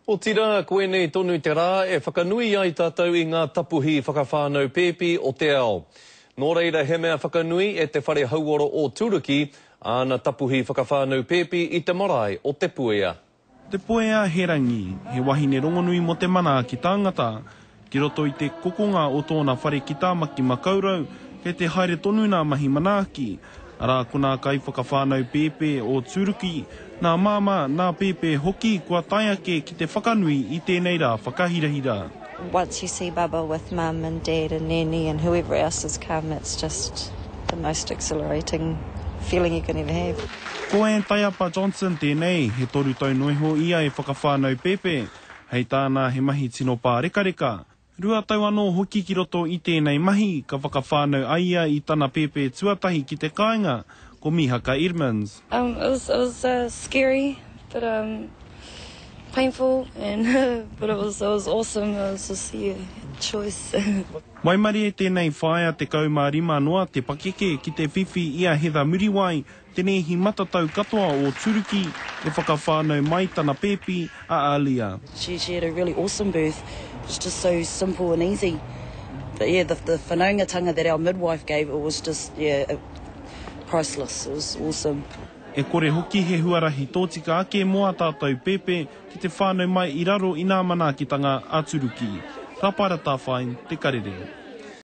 Otirā, koinei tonu te rā e whakanui ai tātou i ngā tapuhi whakawhānau pēpi o te ao. Nō reira he mea whakanui e te Whare Hauora o Turuki āna tapuhi whakawhānau pēpi i te marae o Te Puea. Te Puea Herangi, he wahine rongonui mō te manaaki tāngata. Ki roto i te kokonga o tōna whare ki Tāmaki Makaurau, kei te haere tonu nā mahi manaaki, arā ko nā kaiwhakawhānau pēpē o Tūruki, nā māmā, nā pēpē hoki kua tae ake ki te whakanui i tēnei rā whakahirahira. Once you see Bubba with mum and dad and nanny and whoever else has come, it's just the most exhilarating feeling you can ever have. Ko Anne Taiapa Johnson tēnei, he toru tau noiho ia e whakawhānau pēpē. Hei tāna he mahi tino pārekareka. Rua tau anō hoki ki roto i tēnei mahi, ka whakawhānau a ia i tana pēpē tuatahi ki te kāinga, ko Mihaka Edmonds. Um, it was, it was uh, scary, but um, painful, and but it was, it was awesome. It was just yeah, choice. Waimarie tēnei whaea 15 noa te pakeke ki te whiwhi i a Heather Muriwai, te nēhi matatau katoa o Turuki, e whakawhānau mai tana pēpi a Aaliyah. She, she had a really awesome birth. It was just so simple and easy. But yeah, the, the whanaungatanga that our midwife gave, it was just, yeah, it, priceless. It was awesome. E kore hoki he huarahi tōtika ake mō ā tātou pēpē ki te whānau mai i raro i nā manaakitanga a Turuki. Rapaera Tāwhai, Te Karere.